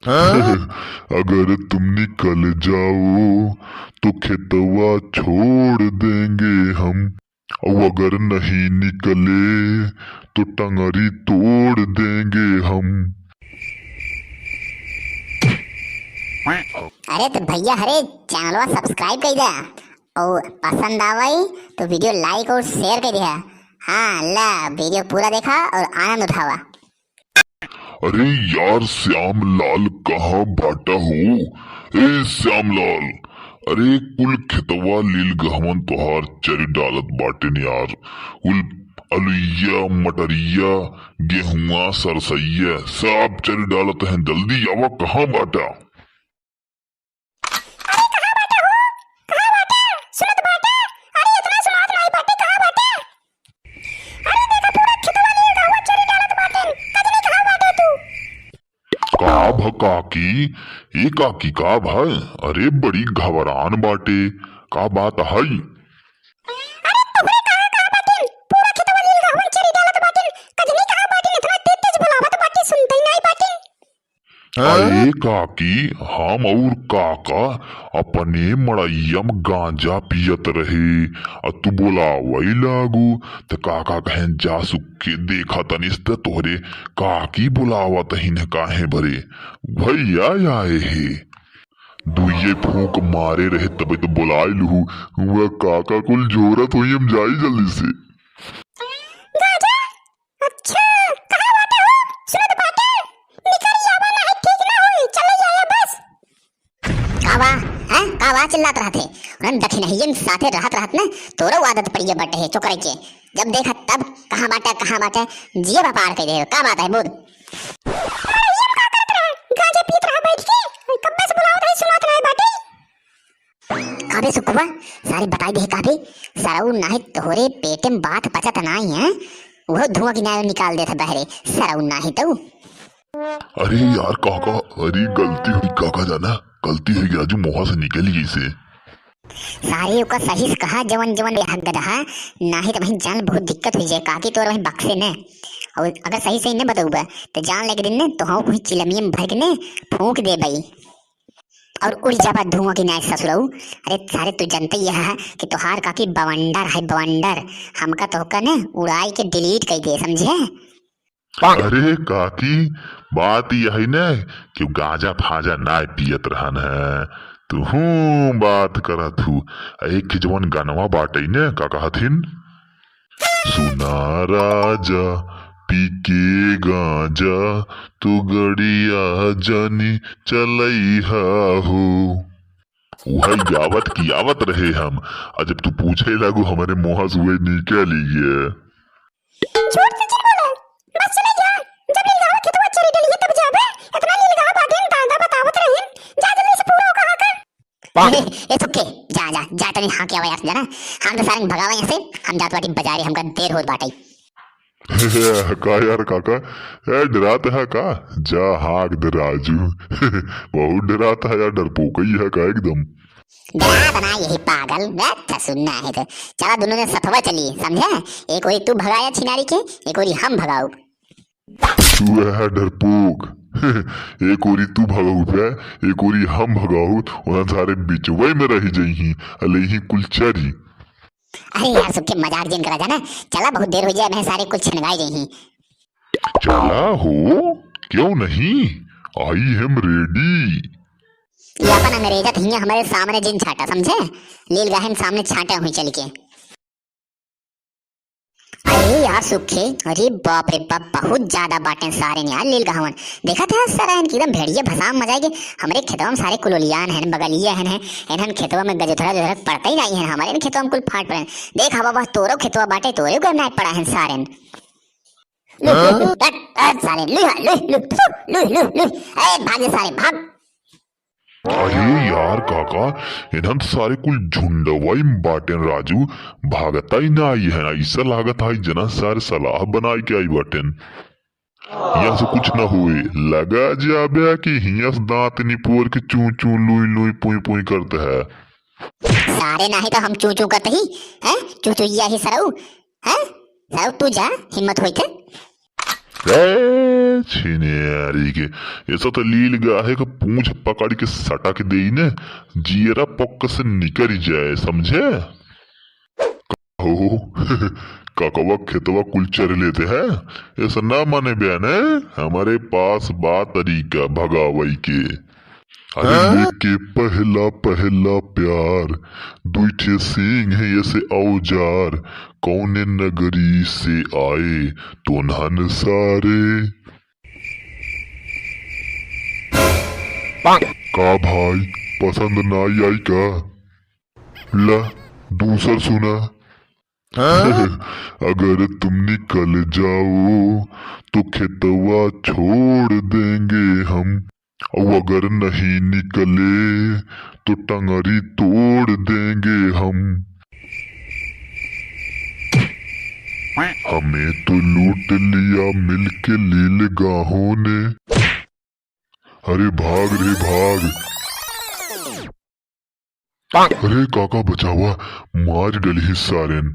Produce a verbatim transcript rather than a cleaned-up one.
हाँ? अगर तुम निकल जाओ तो खेतवा छोड़ देंगे हम, और अगर नहीं निकले तो टंगरी तोड़ देंगे हम। अरे तो भैया, हरे चैनलवा subscribe कर द्या और पसंद आवई तो video like और share कर द्या। हाँ, ला video पूरा देखा और आनंद उठावा। अरे यार श्याम लाल, कहाँ बाटा हो? ए श्याम लाल, अरे कुल खेतवा लील गहवन तोहार चरी डालत बाटेन यार। कुल अलुइया, मटरिया, गेहुआ, सरसैया सब चरी डालत हैं। जल्दी आवा, कहाँ बाटा? अरे कहाँ बाटे हो? कहाँ बाटे? सुनत बाटे? अरे इतना सुनात नाहीं बाटे, कहाँ बाटे? अरे देखा पूरा खेतवा लील गहवा चरी डालत बाटे। कजनी कहाँ बाटे तू? का भ काकी? ए काकी का भ? अरे बड़ी घबरान बाटे, का बात है? अरे तोहरे कहाँ कहाँ बाटे? पूरा खेतवा लील गहवा चरी डालत बाटे। कजनी कहाँ बाटे? इतना तेज तेज बुलावत बाटे, सुनते ही नाहीं बाटे। हाँ? अरे काकी, हम और काका अपने मड़इया में गांजा पियत रहे, आ तू बोलावई लागू, त काका कहें, "जा सुख के देखा तनिस त तोहरे काकी बोलावत हिन काहे बरे।" भैया आए हे, दुइये फूंक मारे रहे तबे तो बोलाए लूहू, वह काका कुल जोरत होई, हम जाई जल्दी से। गांजा अच्छा, कहाँ बाटे हो? सुनत बाटे? निकल आवा, नाहीं ठीक ना होई, चले आया बस। का बा? हैं? का बा चिल्लात रहत है? उन्हन दखिनहियन साथे रहत रहत न, तोरो आदत पड़िए बाटे है चोकरे के। जब देखा तब, "कहाँ बाटे, कहाँ बाटे?" जिए बपार कइ दे, का बात है बोल? अरे, ये का करत रहे? गांजा पीत रहा बैठ के, कब्बे से बुलावत है, सुनात नाहीं बाटे। काबे सुखवा, सारे बताई दे काबे, सरऊ नाहीं तोहरे पेटे में बात पचत नाहीं है, वो धुआं की नाई निकाल देत बहरे, सरऊ नाहीं तऊ। अरे यार काका, अरे गलती हुई काका जाना, गलती हुई राजू, मुँह से निकल गई से। सारे ओका सही से कहा, जवन जवन ये हक गदहा, नाहीं तो वहीं जान बहुत दिक्कत हुई जाए, काकी तोर वहीं बक्से ने, और अगर सही सही न बतउबा, तो जान लेके दिन ने, तो हाँ कोई चिलमियम भर के ने, फूंक दे बई। और उड़ जाबा धुआं की नाई ससुरऊ। अरे सारे तू जनते ही है कि तोहार काकी बवंडर है, बवंडर। हमका तोहका ने उड़ाई के delete कइ दे, समझे? अरे काकी, बात यही न कि गांजा फाजा नाई पियत रहन है, तू हूँ बात करत हूँ। एक जवन गनवा बाटे न, का कहथिन? सुना राजा, पी के गांजा, तू गड़िया जानी चलइहा हो। उहई गावत की आवत रहे हम, आ जब तू पूछे लागू, हमरे मुँह से उहई निकल गए। झूठ से जिन बोले, बस चले जा। जब लीलगावा खेतवा चरी डलिए तब जाबे, इतना लीलगावा बाटेन दादा बतावत रहीन, जा जल्दी से पूरा कहा कर। ए, ए, सुखे, जा, जा, जा, तनी हाँक आवा यार, जाना। हम तो सारन भगावा यहाँ से, हम जात बाटी बजारे, हमका देर होत बाटे। का यार काका, ए, डरात है का? जा हाँक दे राजू। बहुत डरात है यार, डरपोकई है का एकदम। डरात ना यही पागल, डरात था सुनना है तो। चला दोनों ने सथवा चली, समझे? एक ओरी तू भगाया छिनारी के, एक ओरी हम भगाऊ। तू है डरपोक। एक ओरी तू भगाऊ पे, एक ओरी हम भगाऊ, उन्हें सारे बिचवई में रही जइही, अले ही कुल चरी। अरे यार, सुखे मजाक जिन करा जाना, चला बहुत देर हो जाए, मैं सारे कुल छिनगाई जइही। चला हो, क्यों नहीं, I am ready। ये अपन अंग्रेजत हियां हमरे सामने जिन छाटा, समझे? लील गाहन सामने छाटे हुई चल के। अरे यार सुखे, अरे बाप रे बाप, बहुत ज्यादा बाटें सारे ने यार लील गहवन। देखा था सारा इनकी एकदम भेड़िया भसाम मजाएगे। हमरे खेतवा में सारे कुलोलियान हैं, बगलिया हैं, हैं। इन्हन खेतवा में गजथोरा जोधरा पड़ते ही नहीं है, हमारे इन खेतवा में कुल फाट पड़े। देख हवा बस तोरो खेतवा बाटे, तोरे ऊपर नाय पड़ा है सारे। लुह, लुह, लुह, हट, हट सारे, लुह, लुह, लुह, लुह, लुह, लुह। ए, भाग जा सारे, भाग। अरे यार काका, इन्हन सारे कुल झुंडवा में बाटेन राजू, भागता ही ना आई है, ऐसा लागत है जना सारे सलाह बनाए के आई बाटेन। यहाँ से कुछ ना हुए, लगा जाबे कि हियां से दांत निपोर के चू चू लुई लुई पुई पुई करते है। सारे नाही तो हम चू चू करते ही, हैं? चू चू या ही सरऊ, हैं? सरऊ तू जा, हिम्मत होई थे। बे छिनियारी के, ऐसा तो लील गाहे का पूंछ पकड़ के सटक देई ने, जियरा पक्क से निकल जाए, समझे? हो, ककवा खेतवा कुल चर लेते हैं, ऐसा ना माने बयान है, हमारे पास बा तरीका भगावई के। अरे हाँ? लेके पहला पहला प्यार, दुई ठे सींग है ऐसे औजार, कौने नगरी से आए तोन्हन सारे। का भाई, पसंद ना आई का? ला, दूसर सुना। हाँ? अगर तुम निकल जाओ तो खेतवा छोड़ देंगे हम, और अगर नहीं निकले तो टंगरी तोड़ देंगे हम। हमें तो लूट लिया मिलके लील गाहों ने। अरे भाग रे भाग। अरे काका बचावा, मार डलही सारेन।